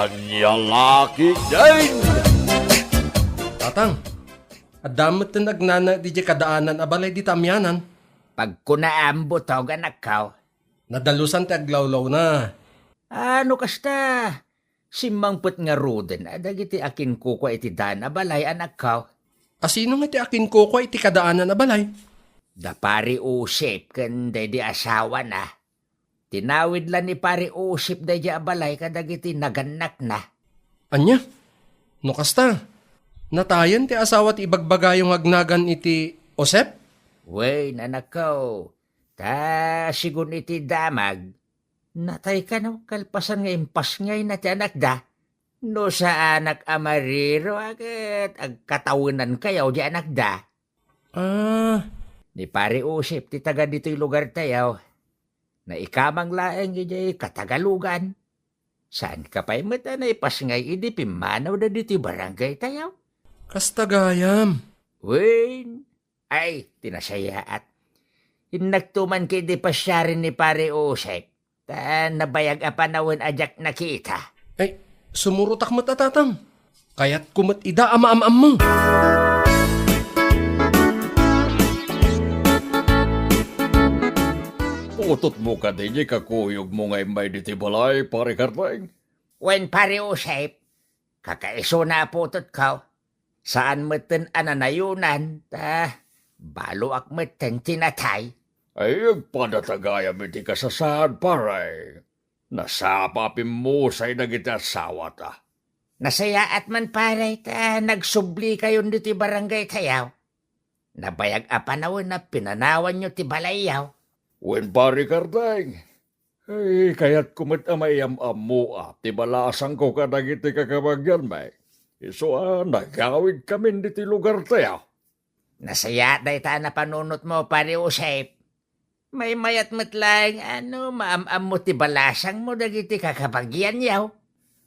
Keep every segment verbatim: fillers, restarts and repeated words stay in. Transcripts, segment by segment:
Ania la ketdin? Tatang, adda met ti nagnana didiay kadaanan a balay dita amianan. Pagkunaam, butog, anakko. Nadalusan ti aglawlawna. A, no kasta, simmangpet ngaruden a dagiti akinkukua iti daan a balay, anakko. A, sino nga ti akinkukua iti kadaanan a balay? Da Pari Usip ken daydi asawana. Tinawid la ni Pari Usip daydi a balay kadagiti nagannakna. Ania? No kasta, natayen ti asawa ti ibagbagayo nga agnagan iti Josep? Wen, anakko, ta sigun iti damag, natay kano kalpasan nga impasngayna ti anakda. No saanak a mariro a ket agkatawenankayo ti anakda. Ah. Ni Pari Usip ti taga ditoy lugartayo. Naikamang laeng idiay Katagalugan. Saanka pay met a naipasngay idi pimmanawda ditoy barangaytayo? Kasta gayam. Wen, ay, ti nasayaat. Innakto man ketdi pasiaren ni Pari Usip. Ta nabayag a panawen a diak nakita. Ay, sumurotak met a, Tatang. Kayatko met ida a maam-ammo. Putotmo kadi diay kakuyogmo nga immay ditoy balay, Pari Kardeng? Wen, Pari Usip. Kakaisuna a putotko. Saan metten a nanayonan, ta baloak metten ti natay. Ay, agpadata gayam iti kasasaad, pare. Nasapa a pimmusay dagiti asawata. Nasayaat man, pare, ta nagsublikayon ditoy barangaytayo. Nabayag a panawen a pinanawanyo ti balayyo. Wen, Pare Kardeng. Ay, kayatko met a maiyam-ammoak ti balasangko kadagiti kakabagianmi. Isu a nagawidkamin ditoy lugartayo. Nasayaat dayta a napanunotmo, Pare Josep. Maymayat met laeng a no maam-ammo ti balasangmo dagiti kakabagianyo.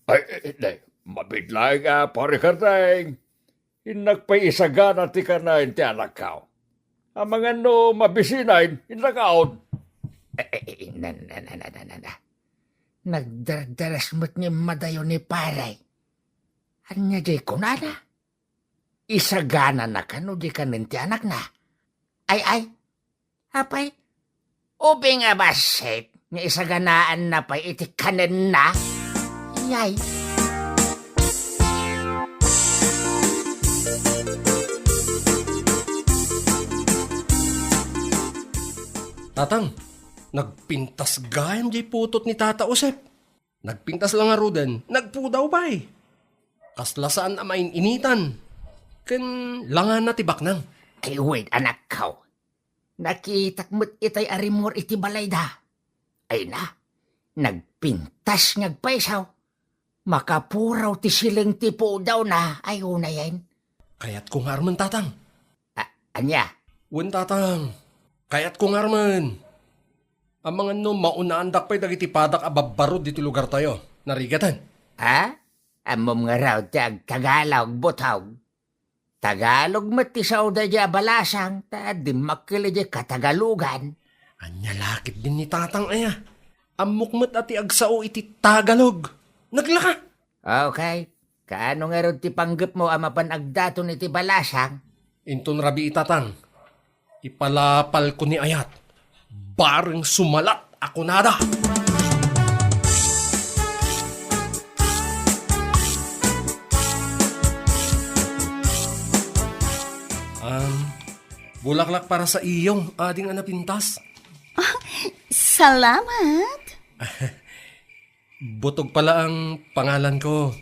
Ay, ay, ay, mabiit laeng a, Pare Kardeng. Innak pay isagana ti kanaen ti anakko. Amangan no mabisinaen, innak aon. Eh, eh, eh, na, na, na. Nagdardaras met nga immadayo ni Pare. Ania diay kunana? Isaganana kano diay kanen ti anakna? Ay, ay, apay, ubing a bassit nga isaganaanna pay iti kanenna? Yay! Tatang, nagpintas gayam diay putot ni Tata Josep. Nagpintas la ngaruden, nagpudaw pay. Kasla saan a main-initan. Ken langana ti baknang. Ay, wait, anakko. Nakitak met itay a rimmuar iti balayda. Ay na, nagpintas nga agpayso. Makapuraw ti sileng ti pudawna, ay unayen. Kayatko nga armen, Tatang. A-, ania? Wen, Tatang. Kayatko nga armen. Amangan no maunaandak pay dagiti padak a babbarud ditoy lugartayo. Narigaten. Ha? Ammom ngarud ti agtagalog, butog? Tagalog met ti sao daydiay a balasang, ta dimmakkel idiay Katagalugan. Ania la ketdin ni Tatang aya? Ammok met a ti agsao iti Tagalog. Naglaka! Okay. Kaano ngarud ti panggepmo a mapan agdaton iti balasang? Inton rabii, Tatang, ipalapalko ni ayat. Bareng sumalat a kunada. Um, bulaklak para sa iyo, ading a napintas. Salamat. Butog pala ang pangalan ko.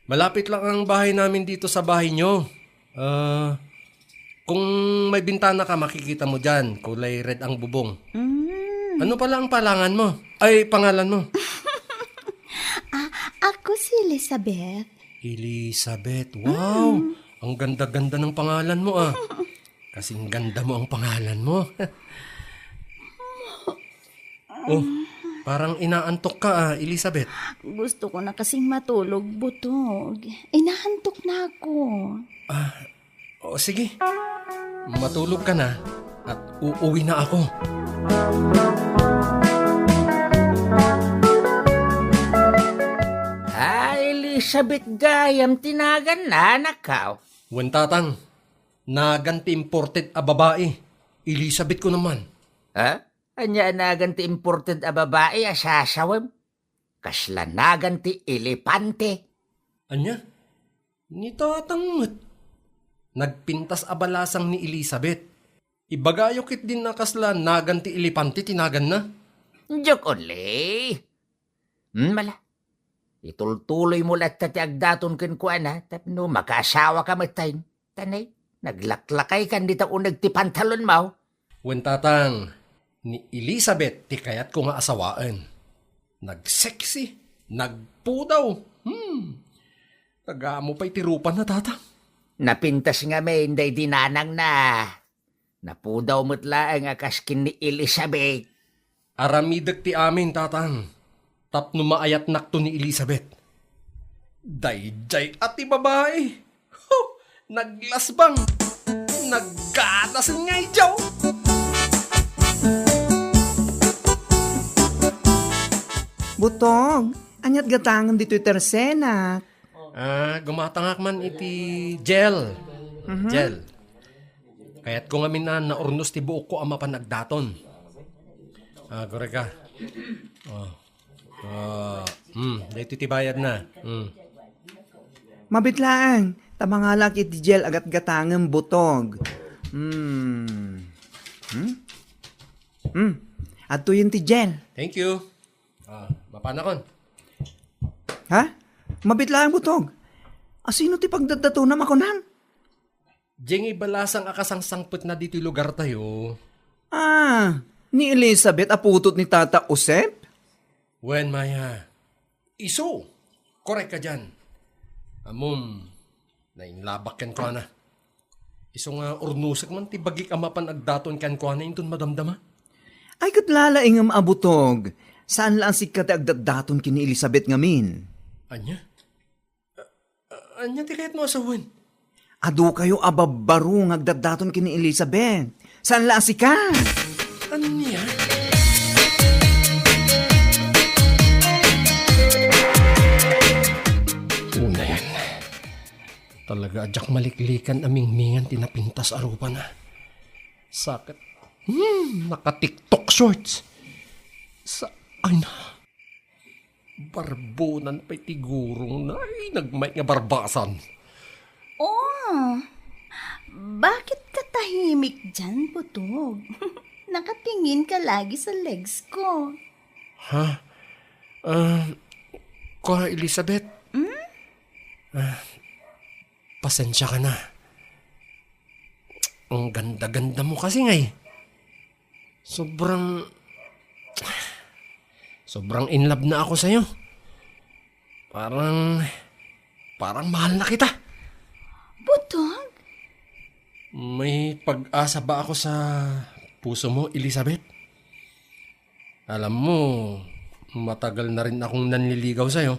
Malapit lang ang bahay namin dito sa bahay nyo. Ah, kung may bintana ka, makikita mo dyan. Kulay red ang bubong. Mm. Ano pala ang palangan mo? Ay, pangalan mo? Ah, ako si Elizabeth. Elizabeth, wow! Mm. Ang ganda-ganda ng pangalan mo, ah. Kasing ganda mo ang pangalan mo. Oh, parang inaantok ka, ah, Elizabeth. Gusto ko na kasing matulog, Butog. Inaantok na ako. Ah, o sige. Matulog ka na at uuwi na ako. Ha? Elisabet gayam ti naganna, anakko. Wen, tatang, nagan ti imported a babai. Elisabet ko naman. Ha? Ania a nagan ti imported a babai a sasawem? Kasla nagan ti elepante. Ania? Ni tatang met. Nagpintas a balasang ni Elisabet. Ibagayo ketdin a kasla nagan ti elepante ti naganna. Joke only. Hmm, mala. Itultuloy mo latta ti agdaton kenkuana tapno makaasawaka met tayen. Tanay, naglaklakaykan dita uneg ti pantalonmo. Wen, tatang, ni Elisabet ti kayatko nga asawaen. Nagseksi, nagpudaw. Hmm. Nagamo pay ti rupana, tatang. Napintas ngamin daydi nanangna. Napudaw met laeng a kas ken ni Elisabet. Aramidek ti amin, tatang, tapno maayatnakto ni Elisabet. Daydiay a ti babai. Huh! Naglasbang. Nagganasen nga idiaw. Butog, ania't gatangem ditoy tersenak? Ah, gumatangak man iti gel. Mhm. Gel. Kayatko ngamin a naurnos ti buokko a mapan agdaton. Ah, korek ka. Oh. Ah, hmm, daytoy ti bayadna. Hmm. Mabit laeng, ta mangalak iti gel a gatgatangem, Butog. Hmm. Hmm? Hmm. Adtoyen ti gel. Thank you. Ah, mapanakon. Ha? Mabit laeng, Butog. Asino ti pagdatdatonam a kunam? Diay balasang a kasangsangpetna ditoy lugartayo. Ah, ni Elizabeth a putot ni Tata Josep? Wen, Maya. Isu, korek ka dian. Ammom, nainlabak kenkuana. Isu nga urnosek man ti bagik a mapan agdaton kenkuana inton madamdama. Ay, ket lalaingem a Butog. Saan la a sika ti agdatdaton ken ni Elizabeth ngamin? Ania? A-, ania ti kayatmo a sawen? Adu kayo a babbaro nga agdatdaton ken ni Elizabeth. Saan la a sika? Ania? Unayan. Talaga a diak maliklikan a mingmingan ti napintas a rupana. Sakit. Hmm, naka-TikTok shorts. Sa-, ay na. Barbonan pay ti gurongna. Ay, nagmay nga barbasan. Oh, bakit ka tahimik diyan, Butog? Nakatingin ka lagi sa legs ko. Ha? Ah, kua, Elizabeth? Hmm? Ah, pasensya ka na. Ang ganda-ganda mo kasi nga eh. Sobrang, sobrang in love na ako sa'yo. Parang, parang mahal na kita. Butog? May pag-asa ba ako sa puso mo, Elizabeth? Alam mo, matagal na rin akong nanliligaw sa'yo.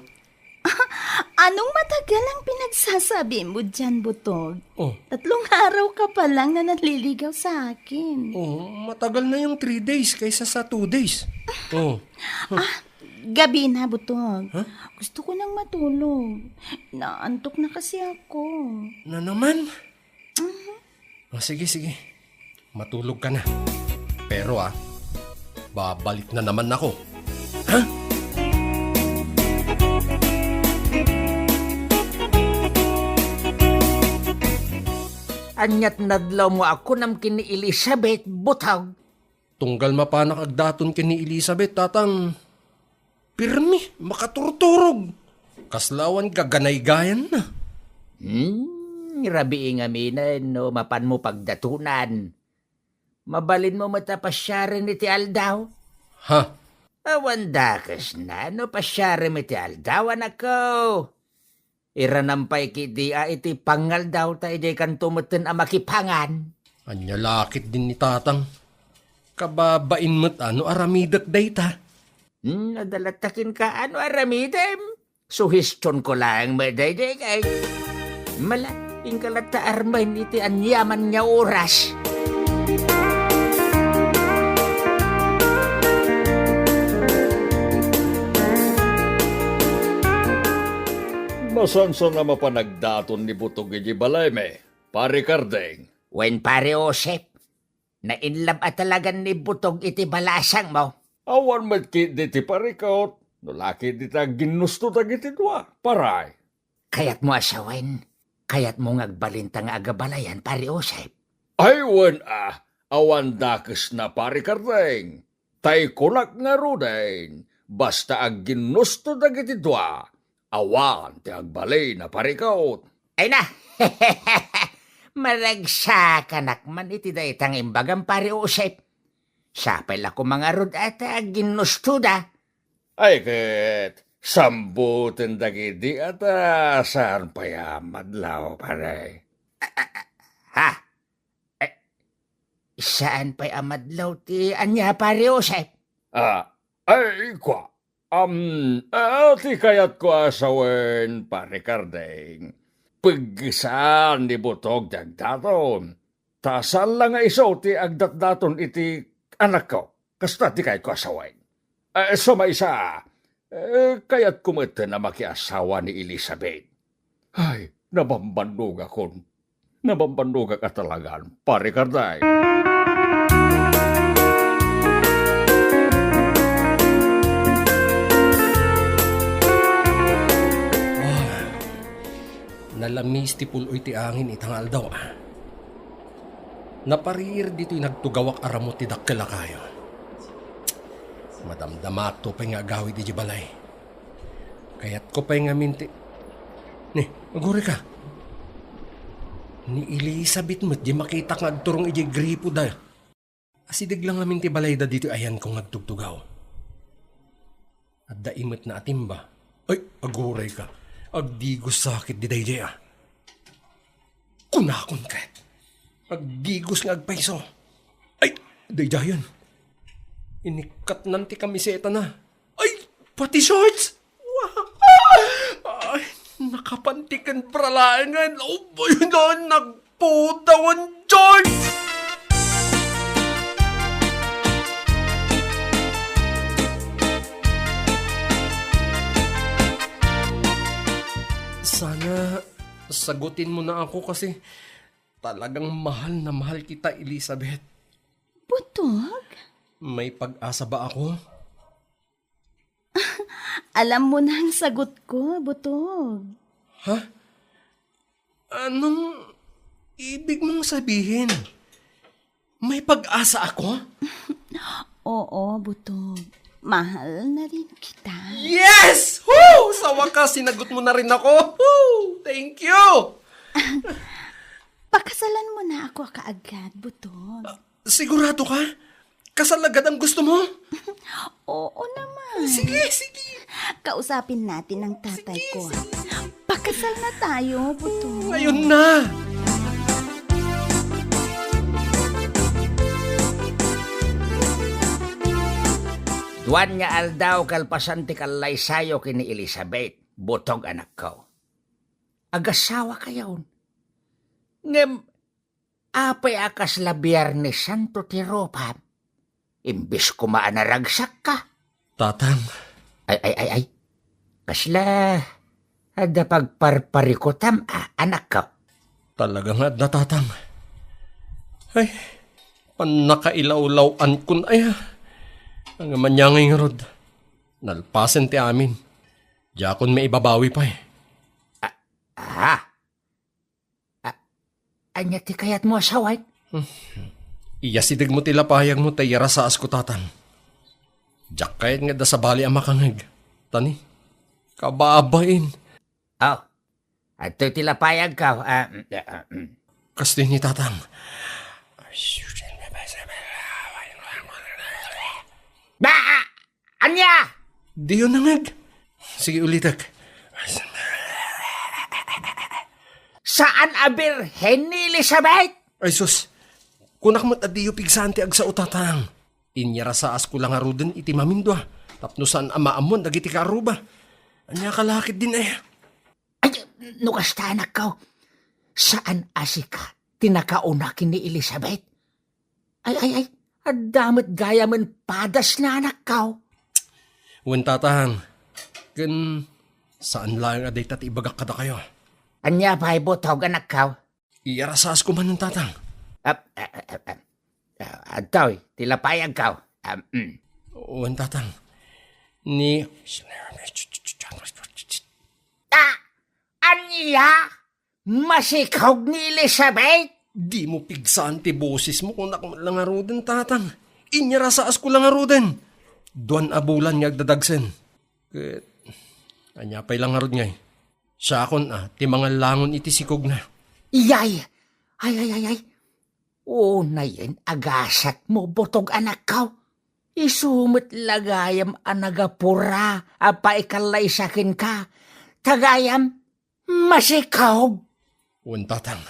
Anong matagal ang pinagsasabi mo diyan, Butog? Oh. Tatlong araw ka pa lang na nanliligaw sa akin. Oh, matagal na yung three days kaysa sa two days. Oh. Ah, gabi na, Butog. Huh? Gusto ko nang matulog. Naantok na kasi ako. Na naman? Mhm. Ah, sige, sige. Matulog ka na. Pero, ah, babalik na naman ako. Ha? Ania't nadlaw mo a kunam ken ni Elizabeth, Butog? Tunggal mapanak agdaton ken ni Elizabeth, tatang, pirmi, makaturturog. Kasla awan gaganaygayanna. Hmm, rabii ngamin no mapanmo pagdatonan. Mabalinmo met a pasiaren iti aldaw? Ha? Awan dakesna no pasiarem iti aldaw, anakko. Iranam pay ketdi a iti pangaldaw ta idiay kanto metten a makipangan. Ania la ketdin ni tatang? Kababain met a no aramidek dayta. Hmm, adda latta kenka a no aramidem. Suhestionko laeng met daydiay kay. Mala, inka latta armen iti aniaman nga oras. Masansan a mapan agdaton ni Butog iti balaymi, Pari Karding. Wen, Pari Josep, nainlab a talagan ni Butog iti balasangmo. Awan met ketdi ti parikut, no la ketdi ti agginnusto dagiti dua, paray. Kayatmo a sawen, kayatmo nga agbalinta nga agabalayan, Pari Josep. Ay, wen a, awan dakesna, Pari Karding. Tay kunak ngaruden, basta agginnusto dagiti dua, awan ti agbalin a parikut. Ay na, maragsakanak man iti dayta nga imbagam, Pari Josep. Sapay la koma ngarud a ta agginnustoda. Ay ket, sambutan dagidi a ta saan pay a madlaw, pare. Ha? Eh, saan pay a madlaw ti ania, Pare Josep? Ah, ay, kua. Am, ah, ti kayatko a sawen, Pare Karding. Peggesan ni Butog ti agdaton. Ta saan la nga isu ti agdatdaton iti anakko. Kasta ti kayatko a sawen. Eh, sa maysa, eh, kayatko met a makiasawa ni Elizabeth. Ay, nabambannogakon. Nabambannogak a talagan, Pare Karding. Ah, nalamis ti pul-oy ti angin ita nga aldaw, ah. Naparir ditoy nagtugawak a ramut ti dakkel a kayo. Madamdamaakto pay nga agawid idiay balay. Kayatko pay ngamin ti, ni, agurayka. Ni Elizabeth met di makitak nga agturong idiay gripoda. Asideg la ngamin ti balayda ditoy ayanko nga agtugtugaw. Adda imet na a timba. Ay, agurayka. Agdigos sakit di daydiay, ah. Kunakon ket. Agdigos nga agpayso. Ay, daydayen. Inikkatnan ti kamiseta na. Ay, pati shorts! Wow! Ay, nakapantiken bra laengen. Oh, ay, na, nagpudawan, George! Sana sagutin mo na ako kasi talagang mahal na mahal kita, Elizabeth. Butog? May pag-asa ba ako? Alam mo na ang sagot ko, Butog. Ha? Anong ibig mong sabihin? May pag-asa ako? Oo, Butog. Mahal na rin kita. Yes! Woo! Sa wakas, sinagot mo na rin ako. Woo! Thank you! Pakasalan mo na ako kaagad, Butog. Sigurado ka? Kasal agad ang gusto mo? Oo naman. Sige, sige. Kausapin natin ang tatay Sige, ko. sige, sige. Pakasal na tayo, Butog. Ngayon na. Duan nga aldaw kalpasan ti kallaysayo ken ni Elizabeth, Butog, anakko. Agasawakayon. Ngem, apay a kasla Biernes Santo ti rupam? Imbes koma a naragsakka. Tatang. Ay, ay, ay, ay. Kasla adda pagparparikutam a, anakko? Talaga nga adda, Tatang. Ay, pannakailawlaw-ankon aya. Ang manyangay ngarud. Nalpasen ti amin. Diakon maibabawi pay. Ah, ah. A-, ania ti kayatmo a sawen? Iyasidegmo ti lapayagmo ta iyarasaas ko, Tatang. Diak kayat nga adda sabali a makangeg. Tani, kababain. Oh, adtoy ti lapayagko. Ah, mm, ah, mm. Kastoy ni Tatang. Ba! Ania? Diyo nangeg. Sige, ulitek. Saan a birhen ni Elizabeth? Ay, sus. Kunak met a diyo pigsaan ti agsao, Tatang. Inyarasaas ko la ngaruden iti mamindua, tapno saan a maammoan dagiti kaarruba. Ania ka la ketdin, eh? Ay, no kasta, anakko, saan a sika ti nakauna ken ni Elizabeth? Ay, ay, ay, adda met gayamen padasna, anakko. Wen, Tatang, ken Saan laeng a dayta ti ibagak kadakayo. Ania pay, butog, anakko? Iyarasaas ko manen, tatang. Ap-, a-, a-, a-, a-, adtoy, ti lapayagko. Am, mm. Wen, tatang. Ni... Ta-, ania? Masikog ni Elizabeth? Dimo pigsaan ti bosesmo, kunak met la ngaruden, tatang. Inyarasaas ko la ngaruden. Duan a bulan nga agdadagsen. Ket, ania pay la ngarud ngay? Siakon a ti mangallangon iti sikogna. Iyay! Ay, ay, ay, ay! Unayen a gasatmo, butog, anakko. Isu met la gayam a nagapura a paikallaysa kenka. Ta gayam, masikog. Wen, tatang,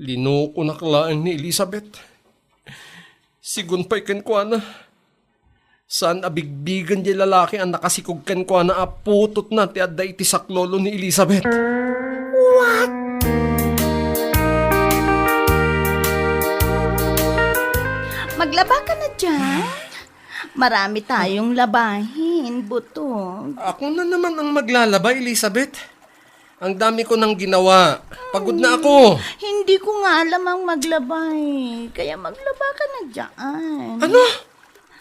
linukonak laeng ni Elizabeth. Sigun pay kenkuana, saan a bigbigen diay lalaki a nakasikog kenkuana a putotna ti adda iti saklolo ni Elizabeth. What? Maglaba ka na diyan? Marami tayong labahin, butog. Ako na naman ang maglalaba, Elizabeth. Ang dami ko nang ginawa. Pagod na ako. Hindi ko nga alam ang maglaba eh. Kaya maglaba ka na dyan. Ano?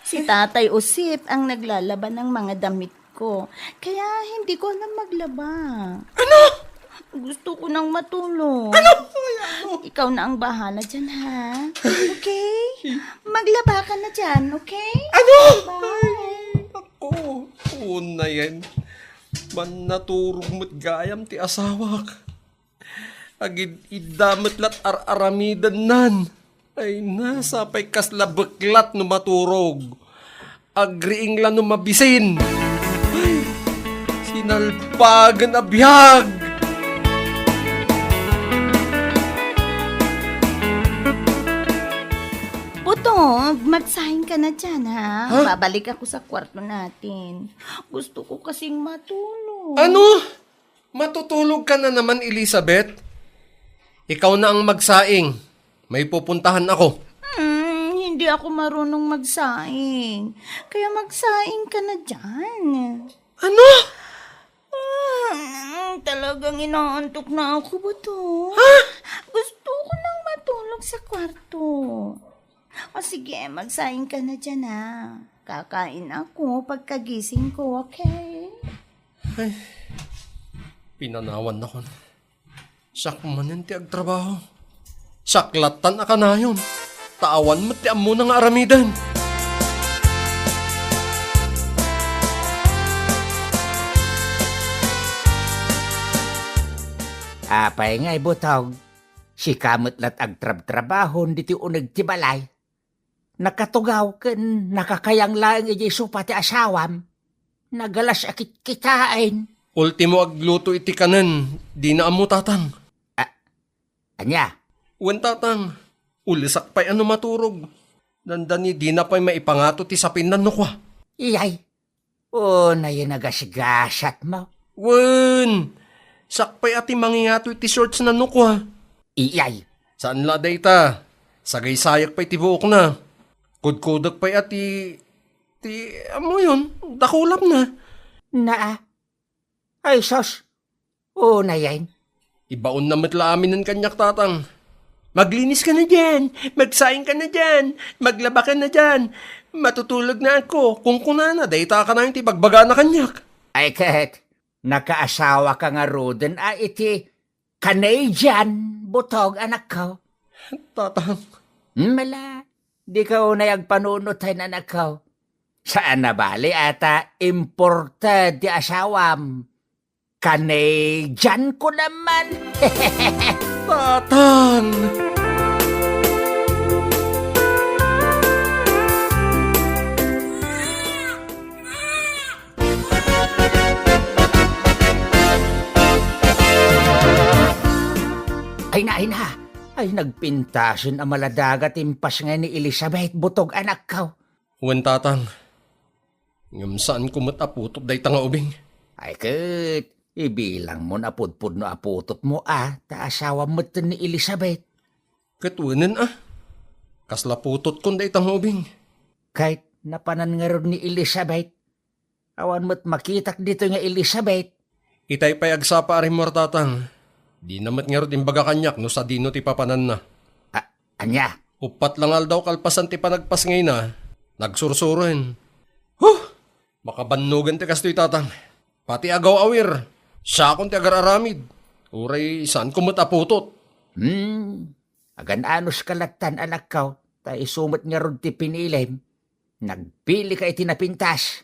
Si Tatay Osip ang naglalaba ng mga damit ko. Kaya hindi ko alam maglaba. Ano? Gusto ko nang matulog. Ano? Ay, ano? Ikaw na ang bahala dyan, ha? Okay? Maglaba ka na dyan, okay? Ano? Bye. Ay, ako. Una yan. Mannaturog met gayam ti asawak. Agid-idda met lat ar-aramidennan. Ay na, sapay kasla beklat no maturog. Agriing la no mabisin. Ay, sinalpagen a biag. Butog, magsaing ka na dyan, ha? Ha? Babalik ako sa kwarto natin. Gusto ko kasing matulog. Ano? Matutulog ka na naman, Elizabeth? Ikaw na ang magsaing. May pupuntahan ako. Hmm, hindi ako marunong magsaing. Kaya magsaing ka na dyan. Ano? Hmm, talagang inaantok na ako, Butog. Ha? Gusto ko nang matulog sa kwarto. O sige, magsaing ka na dyan, ha. Kakain ako pagkagising ko, okay? Ay, pinanawan na kon. Siak manen ti agtrabaho. Siak lattan a kanayon. Ta awan met ti ammona nga aramiden. Apay ngay, Butog? Sika met lat agtrabtrabahon ditoy uneg ti balay. Nakatugaw ken nakakayang laeng idiay sopa ti asawam. Nagalas a kitkitaen. Ultimo agluto iti kanen, dina ammo, tatang. A-, ania? Wen, tatang, ulesak pay a no maturog. Dandani dina pay maipangato ti sapinna no kua. Iyay, Unayen a gasgasatmo. Wen, siak pay a ti mangingato iti shortsna no kua. Iyay. Saan la dayta. Sagaysayak pay ti buokna. Kudkudek pay a ti, ti, ammoyon, dakulapna. Naa. Ay, sus. Unayen. Ibaonna met la aminen kaniak, tatang. Maglinis ka na diyan, magsaing ka na diyan, maglaba ka na diyan, matutulog na ako, kunkunana, dayta kanayon ti bagbagana kaniak. Ay ket, nakaasawa ka ngaruden a iti Canadian, Butog, anakko. Tatang. Mala, di ka unay agpanunoten, anakko. Saan a bali a ta imported ti asawam. Canadian ko naman. Tatang! Ay na, ay na. Ay, nagpintasen a maladaga ti impas ngay ni Elizabeth, Butog, anakko. Wen, tatang. Ngem saanko met a putot dayta nga ubing. Ay ket, ibilangmon a pudpudno a putotmo a, ta asawam metten ni Elizabeth. Ket wenen a, kasla putotkon dayta nga ubing. Ket napanan ngarud ni Elizabeth. Awan met makitak ditoy nga Elizabeth. Itay pay agsapa a rimmuar, tatang. Dina met ngarud imbaga kaniak no sadino ti papananna. A-, ania? Uppat la nga aldaw kalpasan ti panagpasngayna, nagsursuroen. Huh! Makabannogan ti kastoy, tatang. Pati agaw-awir, siakon ti agar-aramid. Uray saanko met a putot. Hmm, agan-anos ka lattan, anakko, ta isu met ngarud ti pinilim. Nagpili ka iti napintas.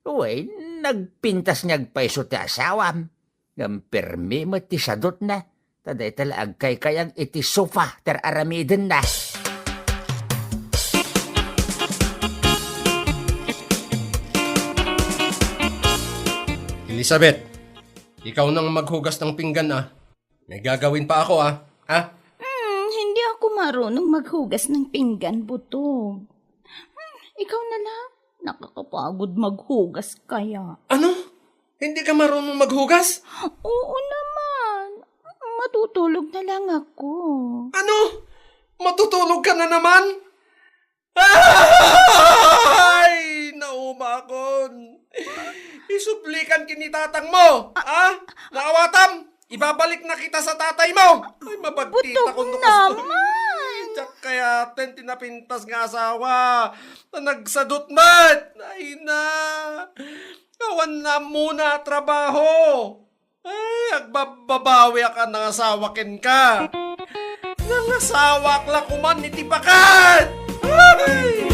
Uy, nagpintas nga agpayso ti asawam. Ngem permi met ti sadutna, ta dayta la agkaykayang iti sofa ti ar-aramidenna. Elizabeth, ikaw nang maghugas ng pinggan, ah. May gagawin pa ako, ah. Ah? Hmm, hindi ako marunong maghugas ng pinggan, Butog. Hmm, ikaw na lang. Nakakapagod maghugas kaya. Ano? Hindi ka marunong maghugas? Oo naman. Matutulog na lang ako. Ano? Matutulog ka na naman? Ay, naumakon. Isuplikan ken ni tatang mo, ha? Naawatam, ibabalik na kita sa tatay mo. Ay, mabagtita Butog ko no kastoy. Naman. Diak kaya ten tinapintas nga asawa. Na nagsadut met. Ay na. Awan na muna trabaho. Ay, agbababawi ak a nangasawa kenka. Nangasawa ak la kuman iti baket! Ay!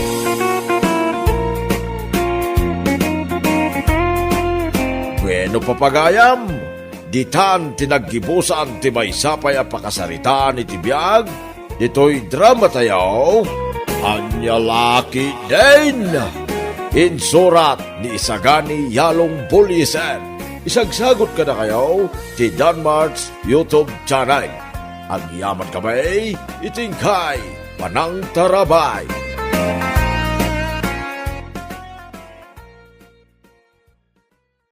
Bueno, papagayam, ditan ti naggibusan ti maysa pay a pakasaritaan iti biag ditoy drama tayo, Ania La Ketdin. Insurat ni Isagani Yalong Buliser. Isagsagut kadakayo ti Danmart's YouTube channel. Agyaman kami iti inkay panangtarabay.